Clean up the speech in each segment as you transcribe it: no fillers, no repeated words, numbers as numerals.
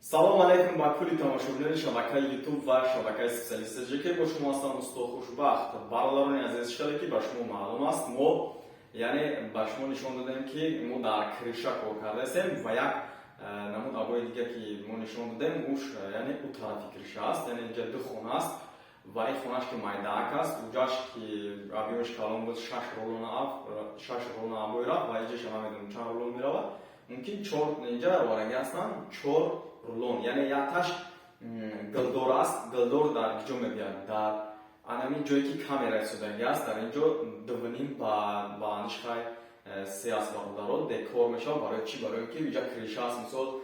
Салом алейкум ба кулли тамошобинони шабакаи YouTube ва шабакаи Специалист ТҶ. Бо шумо ҳастам устод Хушбахт. Бародарони азиз, шаре ки ба шумо маълум аст, мо яъне ба шумо нишон додем, ки мо дар крыша кор кардаистем ва як намуд обои дига, ки мо нишон додем, уш яъне ӯ тарафи крыша аст, яъне инҷа ду хона аст ва ин хонаш ки майдаак аст, уҷаш ки объём аш калон буд, 6 рулона обой рафт ва инҷаша намедонам чанд рулон меравад, мумкин чор. Инҷа оварагӣ ҳастанд чор рулон, яъне якташ гилдор аст. Гилдор дар киҷо мебиёд? Дар анамин ҷое ки камера истодагӣ аст, дар ин ҷо дувним ба анишхай се аст, бародаро. Декор мешавад. Барои чӣ? Барои ки инҷа крыша аст, мисол,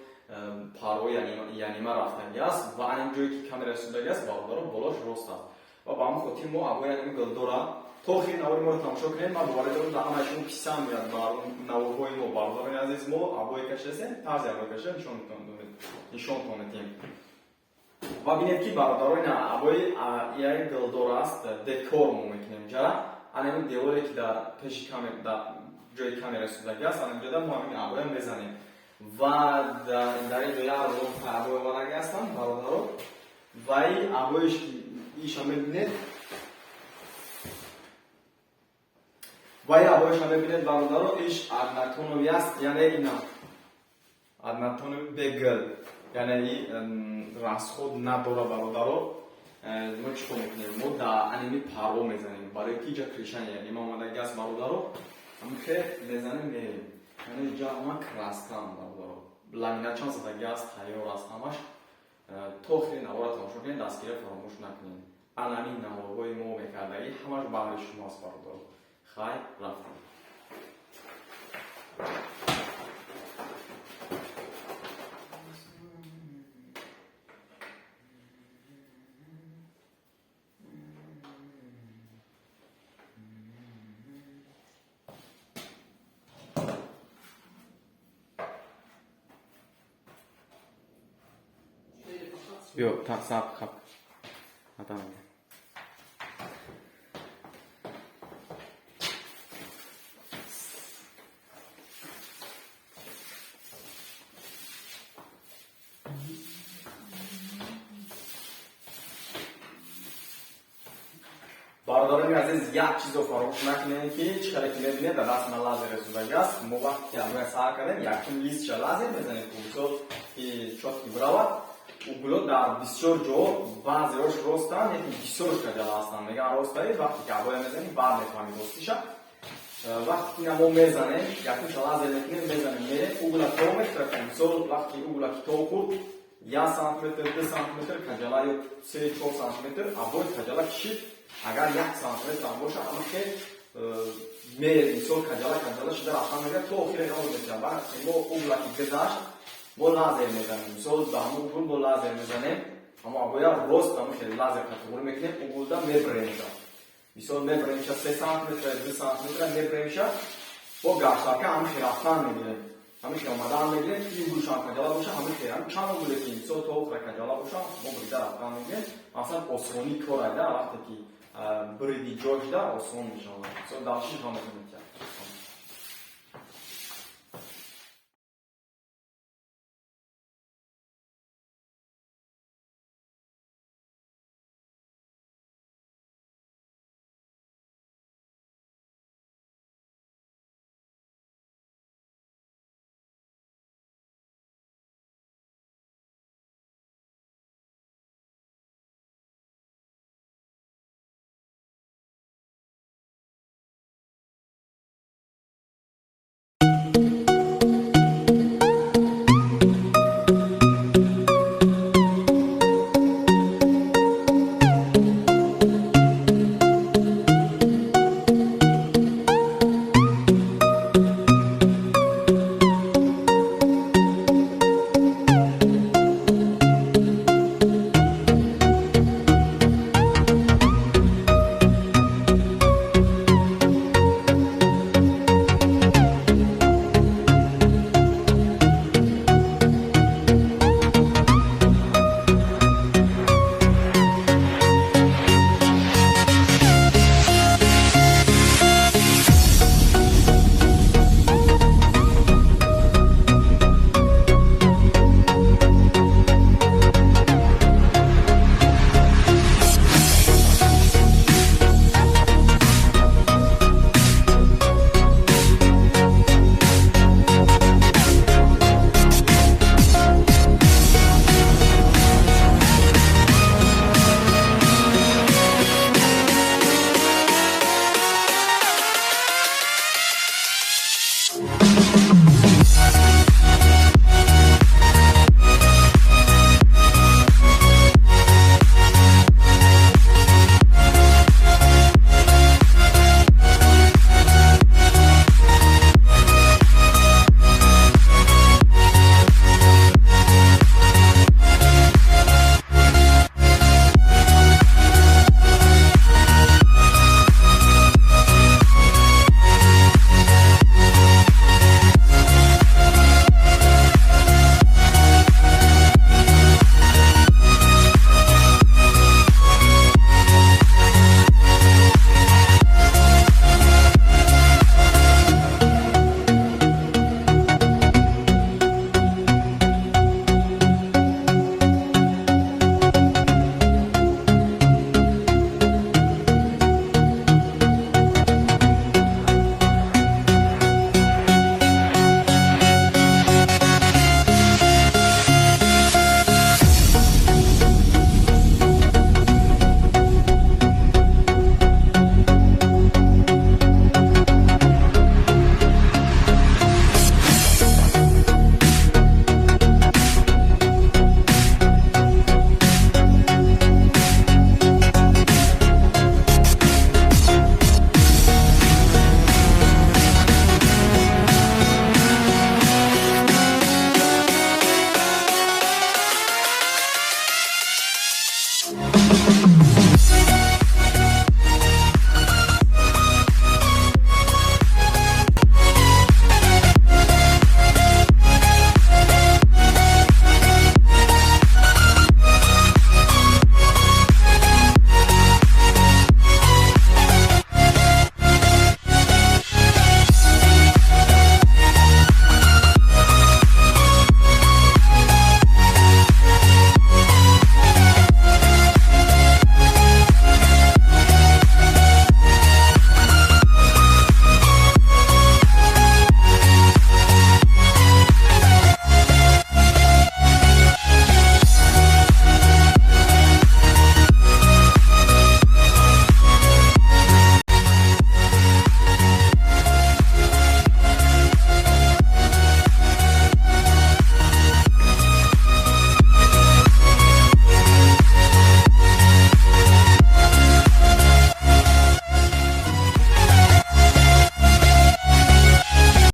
паро янима рафтагӣ аст ва анин ҷое ки камера истодагӣ аст, бародаро, болош рост аст ва ба ҳамин хотир мо обои анами гилдора. То охири навори моро тамошо кунед. Ман боварӣ дорам, дар ҳамаи шумо писанд меяд ба наворҳои мо. Бародарони азиз, мо обои кашидастем, тарзи обои кашида нишонтон медиҳем ва бинед, ки бародарои, на обои як гилдор аст, декор мо мекунем ҷара анами деворе, ки дар пеши камера, дар ҷои камера истодагӣ аст, ана ҷода мо ҳамин обоя мезанем ва дар ин ҷо як рулон обои овардагӣ ҳастанд, бародаро. Ва и обоиш ки иша мебинед, ва и обоиша мебинед, бародаро, иш однотоновый аст, яъне ина однотоновый бегил, яъне и расход надора, бародаро. Мо чӣ кор мекунем? Мо дар аними парво мезанем, барои ки иҷа крыша янима омадагӣ аст, бародаро. Ҳамихе мезанем, мерем, яъне иҷа ҳама краска м, бародаро, ламинат чанд задагӣ аст, тайёр аст ҳамаш. То охири навора тамошо кунед, дастгирия фаромӯш накунед. Анамин наворҳои мо мекардагӣ ҳамаш баҳри шумо аст, бародаро. Хай, рафтем. Биё, сабр, хаб. Атам. Бародарони азиз, як чизо фаромӯш накунед, ки чӣ хеле ки мебинед, дар даст ман лазер истодагӣ аст. Мо вақте ки обоя сар кардем, якум лист ша лазер мезанем, мисол, ки чётко биравад. Угл о дар бисёр ҷо баъзеош ростанд, лекин бисёрш каҷала ҳастанд. Мегӯянд, ростаи вақте ки обоя мезанем, баъд мефаҳмед ростиша. Вақте ки мо мезанем, якумша лазер мекунем, мезанем, мерем, угл а то мехӯрад. Мисол, вақте ки угл а ки то хӯрд, 1 сантиметр, 2 сантиметр каҷала ё 3-4 сантиметр обой каҷала кишид, агар 1 сантиметр ҳам боша, ҳамахе мисол, каҷала каҷала шуда рафтан мегӯяд, то охире роз мешавад. Вақте мо угл а ки гузашт, мо лазер мезанем, мисол, ба ҳамон угл бо лазер мезанем, ҳамо обоя рост ҳамо хеле лазер категорӣ мекунем, угл да мебиремша, мисол, мебиремша 3 сантиметр, 2 сантиметр мебиремша, бо гаштака ҳамихе рафтан мегирем, ҳамихе омадан мегирем. Ин угл шам каҷала боша, ҳамихе чанд угле ки, мисол, то охира каҷала боша, мо брида рафтан мегирем. Масалан, осонӣ корайда, вақте ки бриди ҷой шуда, осон мешавад. Мисол, дальше ҳама метиҳад.